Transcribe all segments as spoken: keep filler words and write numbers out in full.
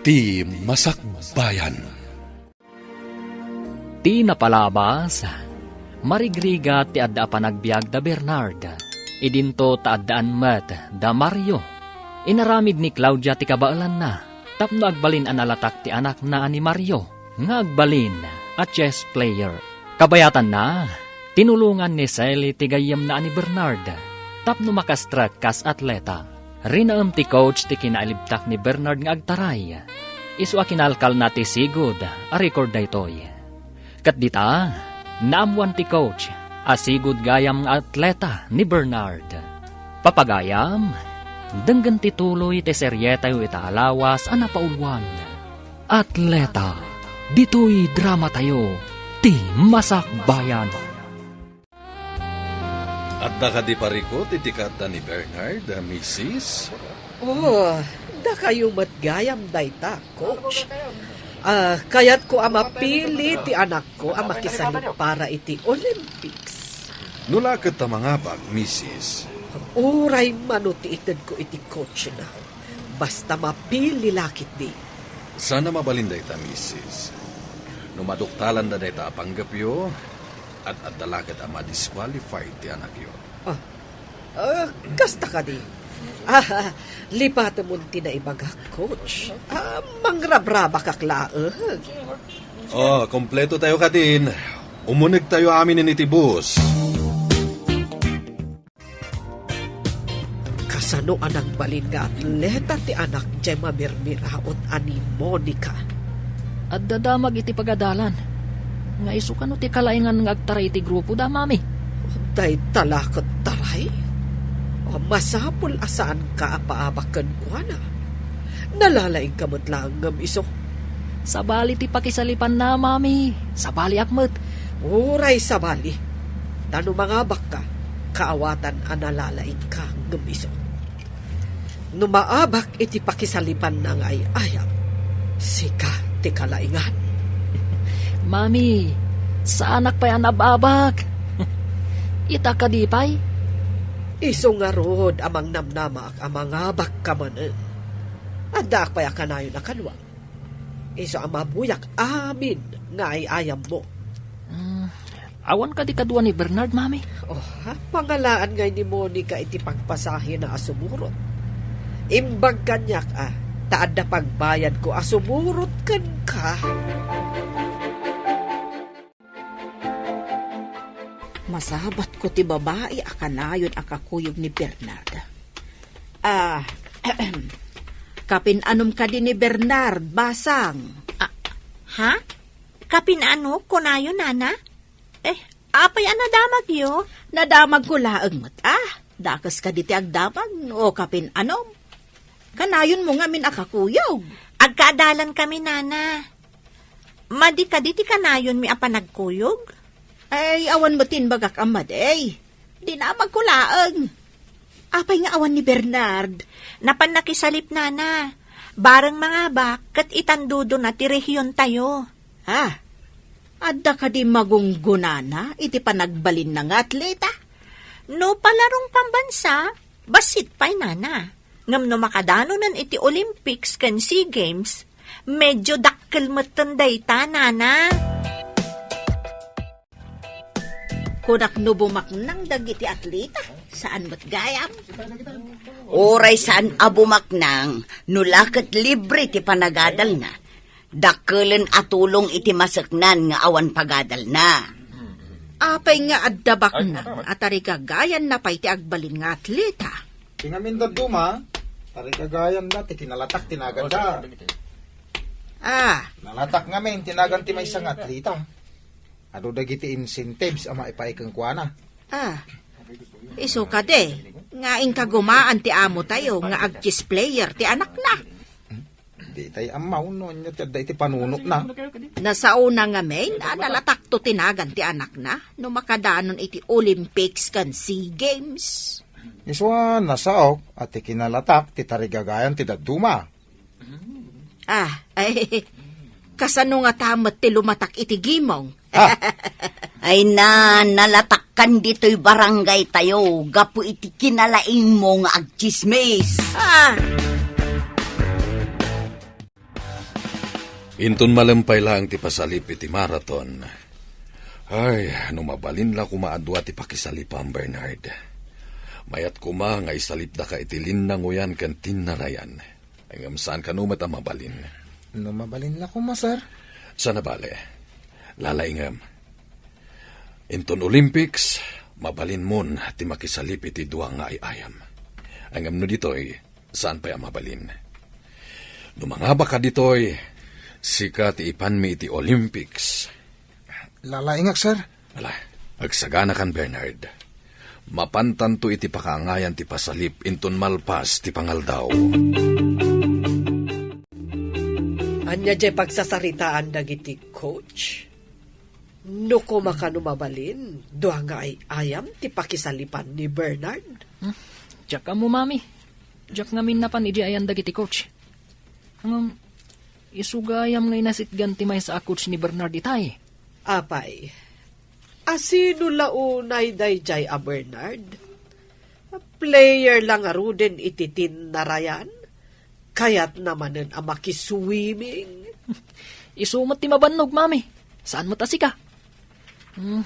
Ti Masakbayan. Ti napalabas, marigrigat ti adda a panagbiag da Bernard. Idinto ta addaan met da Mario. Inaramid ni Claudia ti kabaelanna tapno agbalin a nalatak ti anakna a ni Mario nga agbalin a chess player. Kabayatanna, tinulongan ni Sally ti gayyemna a ni Bernard tapno makastrek kas atleta. Rinaem ti coach ti kinailibtak ni Bernard nga agtaray. Isu a kinalkalna ti sigud a record daytoy. Ket dita, naammoan ti coach a sigud gayam nga atleta ni Bernard. Papagayam, denggen ti tuloy ti serietayo ita a lawas a napauluan. Atleta, ditoy dramatayo, ti Masakbayan. Adda kadi parikut iti kaadda ni Bernard, a misis? Oh, dakayo met gayam dayta, coach. Ah, kayatko a mapili ti anakko a makisalip para iti Olympics. No la ket ta mangabak, misis. Uray mano ti itedko iti coachna. Basta mapili la ketdi. Saan a mabalin dayta, misis. No maduktalanda dayta a panggepyo, ad-adda la ket a ma-disqualified ti anakyo. Ah, ah, kasta kadi. Ah, lipatemon ti naibagak, coach. Ah, mangrabrabakak laeng. Oh, kompleto tayo kadin. Umuneg tayo amin iti bus. Kasano a nagbalin nga atleta ti anak jay mamirmiraot a ni Monica? Adda damag iti pagadalan. Nga isu kano ti kalaingan nga agtaray iti grupo da, mami? Dayta la ket taray? O, masapul a saanka a paabak kenkuana. Nalalaingka met laeng ngem isu. Sabali ti pakisalipanna, mami. Sabaliak met. Uray sabali. Ta no mangabakka, kaawatan a nalalaingka ngem isu. No maabak iti pakisalipanna nga ay-ayam, sika ti kalaingan. Mami, saanak pay a nab-abak. Ita kadi pay? Isu ngarud a mangnamnamaak a mangabakka manen. Addaak pay a kanayon a kaduam. Isu a mabuyak amin nga ay-ayammo. Mm, awan kadi kadua ni Bernard, mami? Oh, ha? Pangalaan ngay ni Monica iti pagpasahina a sumurot. Imbag kaniak a, ta adda pagbayadko a sumurot kenka. Masabatko ti babai a kanayon a kakuyog ni Bernard. Ah, kapin-anom kadi ni Bernard, basang? Ah, ha? Kapin-ano, kunayo, nana? Eh, apay a nadamagyo? Nadamagko laeng met, ah. Dakes kadi ti agdamag, no kapin-anom. Kanayonmo ngamin a kakuyog. Agkaadalan kami, nana. Madi kadi ti kanayonmi a panagkuyog? Ay, awan met ti imbagak a madi. Dinamagko laeng. Apay nga awan ni Bernard? Napan nakisalip, nana. Bareng mangabak, ket itandodona ti rehiontayo. Ah, adda kadi magunggonana iti panagbalinna nga atleta? No palarong pambansa, bassit pay, nana. Ngem no makadanonen iti Olympics ken Sea Games, medyo dakkel metten dayta, nana. Kunak no bumaknang dagiti atleta, saan met gayam? Uray saan a bumaknang, no la ket libre ti panagadalna. Dakkelen a tulong iti maseknan nga awan pagadalna. Apay nga adda baknang a tarigagayanna pay ti agbalin nga atleta? Ti ngamin dadduma, tarigagayanna ti kinalatak ti naganda. Ah. Nalatak ngamin ti nagan ti maysa nga atleta. Adu dagiti incentives a maipaay kenkuana. Ah, isu kadi, nga inkagumaan ti amo tayo nga ag-chess player ti anakna. Ditay ammaw no anya ti adda iti panunotna. Nasaona ngamin a nalatakto ti nagan ti anakna no makadanon iti Olympics ken Sea Games. Isu a nasaok a ti kinalatak ti tarigagayan ti dadduma. Ah, ay, kasano ngata met ti lumatak iti gimong? Ah. Ay na, nalatakkan ditoy barangay tayo gapu iti kinalaingmo nga agtsismis. Ah. Inton malem pay laeng ti pasalip iti marathon. Ay, no mabalin la koma a dua ti pakisalipam, Bernard. Mayat koma nga isalipdaka iti linnangoyan ken tinnarayan. Ngem saan kano met a mabalin. No mabalin la koma, sir. Saan a bale. Lalaingem. Inton Olympics, mabalinmon ti makisalip iti dua nga ay-ayam. Ngem no ditoy, saan pay a mabalin. No mangabaka ditoy, sika ti ipanmi iti Olympics. Lalaingak, sir. Ala, agsaganakan, Bernard. Mapantanto iti pakaangayan ti pasalip inton malpas ti pangaldaw. Ania jay pagsasaritaan dagiti coach? No koma kano mabalin, dua nga ay-ayam ti pakisalipan ni Bernard? Hmm, diak ammo, mami. Diak ngamin napan idi ayan dagiti coach. Ngem, isu gayam nga inasitgan ti maysa a coach ni Bernard itay. Apay, asino la unay daydiay a Bernard? Player la ngaruden iti tinnarayan? Kayatna manen a makiswimming? Isu met ti mabannog, mami. Saan met a sika? Hmm,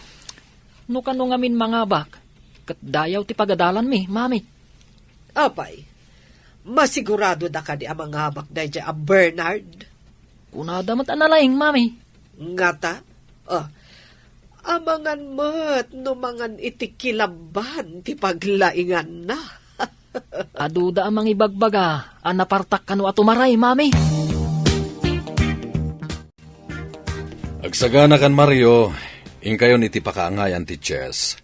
no kano ngamin mangabak, ket dayaw ti pagadalanmi, mami. Apay, masiguradoda kadi a mangabak daydiay a Bernard? Kunada met a nalaing, mami. Ngata? Ah, amangan met no mangan iti kilabban ti paglainganna. Aduda a mangibagbaga a napartak kano a tumaray, mami. Agsaganakan, Mario, inkayon iti pakaangayan ti chess.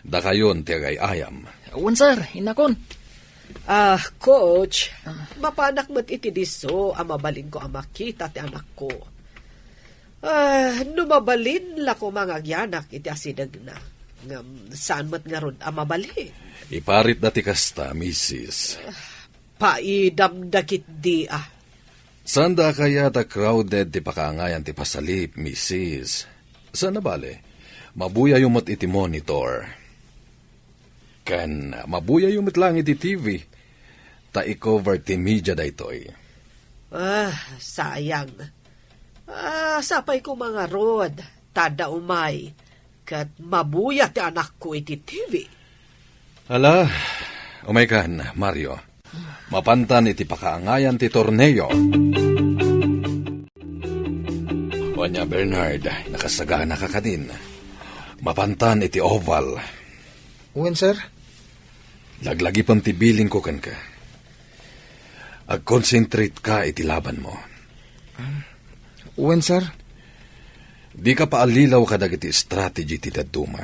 Dakayon ti agay-ayam. Wen, sir, innakon. Ah, coach, mapanak met iti disso a mabalinko a makita ti anakko. Ah, no mabalin la koma nga agyanak iti asidegna. Ngem saan met ngarud a mabalin. Iparitda ti kasta, misis. Paidamda ketdi a. Saanda a kayat a crowded ti pakaangayan ti pasalip, misis. Saan a bale, mabuyayo met iti monitor. Ken mabuyayo met laeng iti T V, ta i-cover ti media daytoy. Ah, sayang. Ah, sapay koma ngarud, ta adda umay, ket mabuya ti anakko iti T V. Ala, umaykan, Mario. Mapantan iti pakaangayan ti torneo. Ania, Bernard, nakasaganaka kadin. Mapantan iti oval. Wen, sir. Laglagipem ti bilin ko kenka. Agconcentrate ka iti labanmo. Wen, sir. Dika paallilaw kadagiti strategy ti dadduma.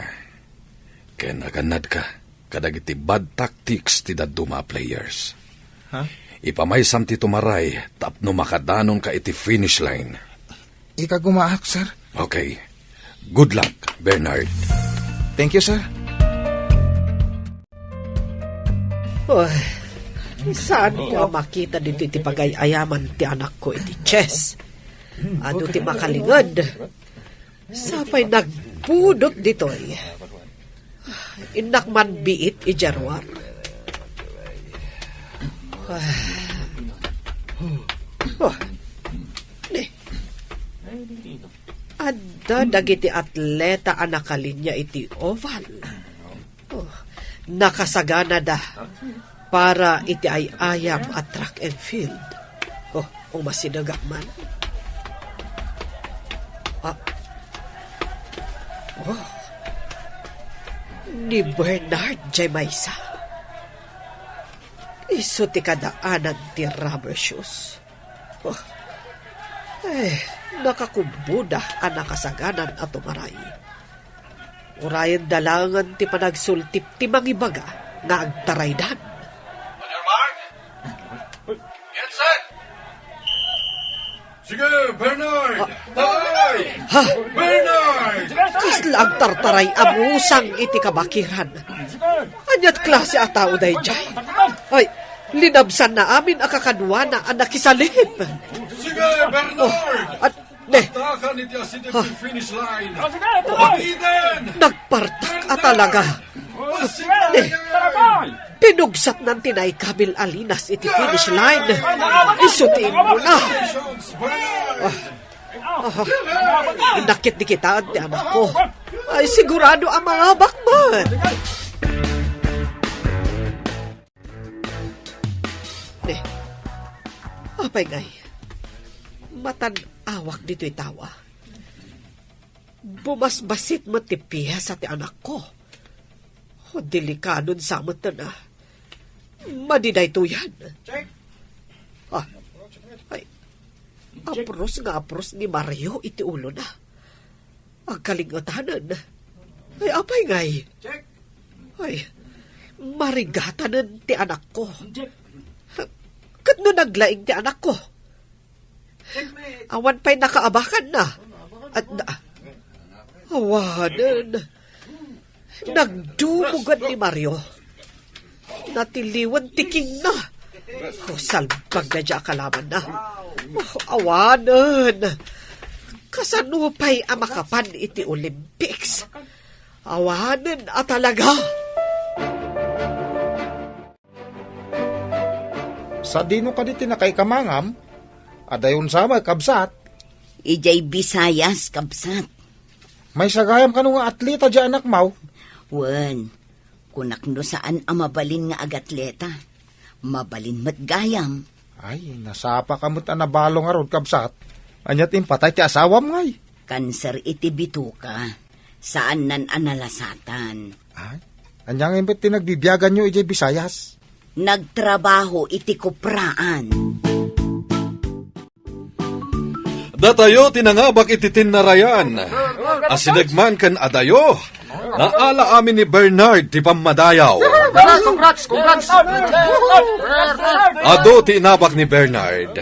Ken agannadka kadagiti bad tactics ti dadduma a players. Ha? Ipamaysam ti tumaray tapno makadanonka iti finish line. Ikagumaak, sir. Okay. Good luck, Bernard. Thank you, sir. Uy, saanko a makita ditoy ti pagay-ayaman ti anakko iti chess? Adu ti makalinged. Sapay nagbudot ditoy. Innak man biit idiay ruar. Oh. Ni. Adda dagiti atleta a nakalinya iti oval. Oh, nakasaganada para iti ay-ayam a track and field. Oh, umasidegak man. Ah. Oh. Ni Bernard jay maysa. Isu ti kadaanan ti rubber shoes. Oh. Eh, nakakubboda a nakasaganan a tumaray. Urayenda laengen ti panagsultip ti mangibaga nga agtaraydan. Father Mark? Yes, sir. Sige, Bernard! Ah. Taray! Ha? Bernard! Kasla agtartaray a musang iti kabakiran. Aniat klase a tao daydiay? Ay, linabsanna amin a kakaduana a nakisalip. Sige, Bernard! Oh, at, ne. Agtakan iti asideg ti finish line. Oh, sige, tuloy! Eden! Nagpartak a talaga. Oh, sige, ne. Bernard! Pinugsatnan ti naikabil a linas iti finish line. Isu ti immuna. Congratulations, Bernard! Ah. Ah, nakit di kitaen ti anakko. Ay, sigurado a mangabak man. Ne, apay ngay, matan-awak ditoy tawa. Bumasbasit met ti piesa ti anakko. O, delikadon sa met na. Madi daytoyan. Ah, ay, apros nga apros ni Mario iti ulona. Agkalingetanen. Ay, apay ngay? Ay, marigatanen ti anakko. Ket no naglaing ti anakko? Awan pay nakaabakanna. At na, awanen. Nagdumugan ni Mario. Natiliwen ti kingna. O, salbag na dia kalamanna. O, awanen. Kasano pay a makapan iti Olympics? Awanen a talaga. Sadino kadi ti nakaikamangam? Adayon sa met, kabsat. Idiay Visayas, kabsat. Maysa gayam kano nga atleta diay anakmo? Wen, kunak no saan a mabalin nga agatleta. Mabalin met gayam. Ay, nasapaka met a nabalo ngarud, kabsat. Ania ti impatay ti asawam ngay? Kanser iti bituka. Saannan a nalasatan. Ay, ania ngay met ti nagbibiaganyo idiay Visayas? Nagtrabaho iti kupraan. Datayo ti nangabak iti tinnarayan. Asideg man ken adayo, naala amin ni Bernard ti pammadayaw. Congrats, congrats, congrats. Adu ti inabak ni Bernard.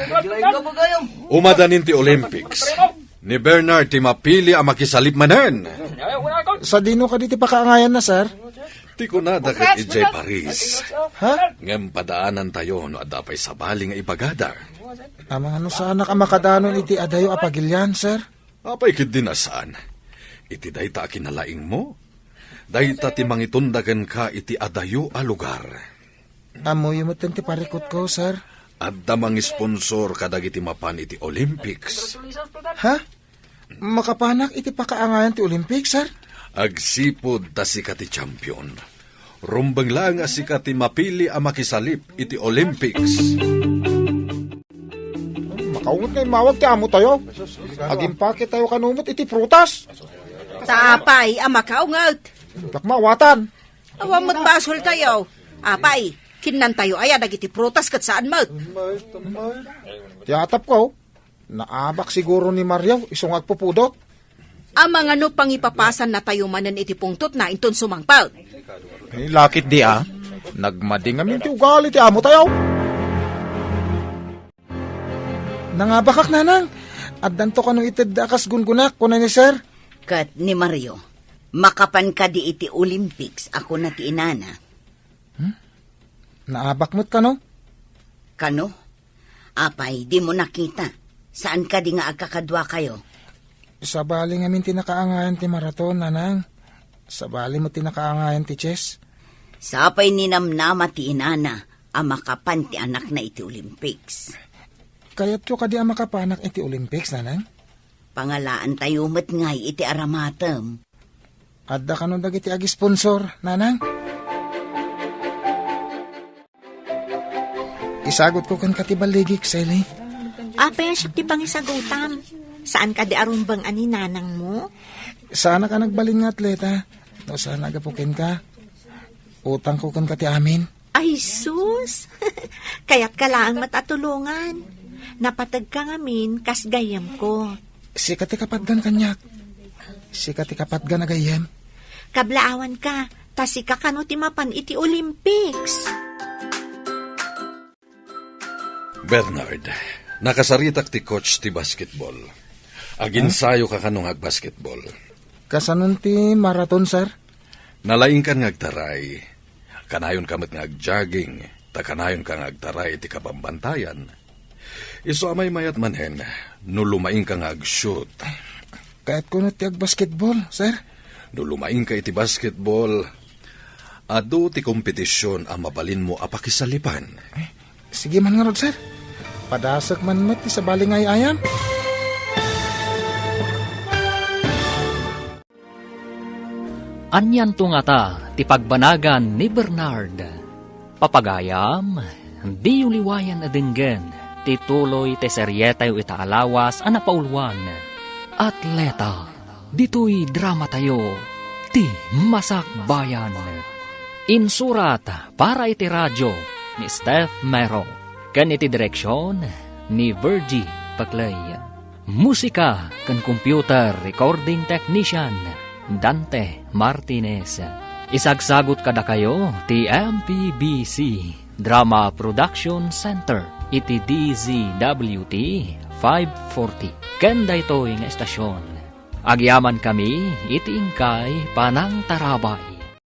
Umadanin ti Olympics. Ni Bernard ti mapili a makisalip manen. Sadino kadi ti pakaangayanna, sir? Ti kunada ket idiay Paris. Ha? Ngem padaanantayo no adda pay sabali nga ibagada. Amangan no saanak a makadanon iti adayo a pagilian, sir? Apay ketdi a saan? Iti dayta a kinalaingmo, dayta ti mangitunda kenka iti adayo a lugar. Ammoyo metten ti parikutko, sir. Adda mangisponsor kadagiti mapan iti Olympics. Ha? Makapanak iti pakaangayan ti Olympics, sir? Agsipud ta sika ti champion. Rumbeng laeng a sika ti mapili a makisalip iti Olympics. Makaunget nga immawag ti amotayo. Agimpaketayo kano met iti prutas. Ta apay a makaunget? Diak maawatan. Awan met basoltayo. Apay, kinnantayo aya dagiti prutas ket saan met? Ti atapko, naabak siguro ni Mario isu nga agpupudot. Amangan no pangipapasannatayo manen iti pungtotna inton sumangpet. Ay, lakit di a. Nagmadi ngamin ti ugali ti amotayo. Nangabakak, nanang. Addanto kano itedda a kas gungonak, kuna ni sir. Ket ni Mario, makapan kadi iti Olympics a kuna ti inana. Hmm? Naabak met kano? Kano? Apay, dimo nakita? Saan kadi nga agkakaduakayo? Sabali ngamin ti nakaangayan ti maraton, nanang. Sabali met ti nakaangayan ti chess. Sapay ninamnama ti inana a makapan ti anakna iti Olympics. Kayatyo kadi a makapanak iti Olympics, nanang? Pangalaantayo met ngay iti aramatem. Adda kano dagiti agisponsor, nanang? Isagutko kenka ti balligik, Sally. Apay a siak ti pangisagutam? Saan kadi a rumbeng a ni nanangmo? Saanak a nagbalin nga atleta. No saan a gapu kenka, utangko kenka ti amin. Ay, sus! Kayatka laeng met a tulongan. Napategka ngamin kas gayyemko. Sika ti kapatgan kaniak. Sika ti kapatgan a gayyem. Kablaawanka, ta sika kano ti mapan iti Olympics. Bernard, nakasaritak ti coach ti basketball. Aginsayoka kano nga agbasketball. Kasanon ti maraton, sir? Nalaingkan nga agtaray. Kanayonka met nga agjogging, ta kanayonka nga agtaray iti kabambantayan. Isu a maymayat manen, no lumaingka nga agshoot. Kayatko no ti agbasketball, sir. No lumaingka iti basketball, adu ti kompetisyon a mabalinmo a pakisalipan. Eh, sige man ngarud, sir. Padasek man met ti sabali nga ay-ayam. Anianto ngata ti pagbanagan ni Bernard? Papagayam, diyo liwayan a denggen ti tuloy ti serietayo ita a lawas a napauluan, Atleta. Ditoy dramatayo, Ti Masakbayan. Insurat para iti radio ni Steph Mero ken iti direksion ni Virgie Paclay. Musika ken computer recording technician, Dante Martinez. Isagsagut kadakayo ti M P B C Drama Production Center iti D Z W T five forty. Ken daytoy nga estasyon, agyamankami iti inkay panangtarabay.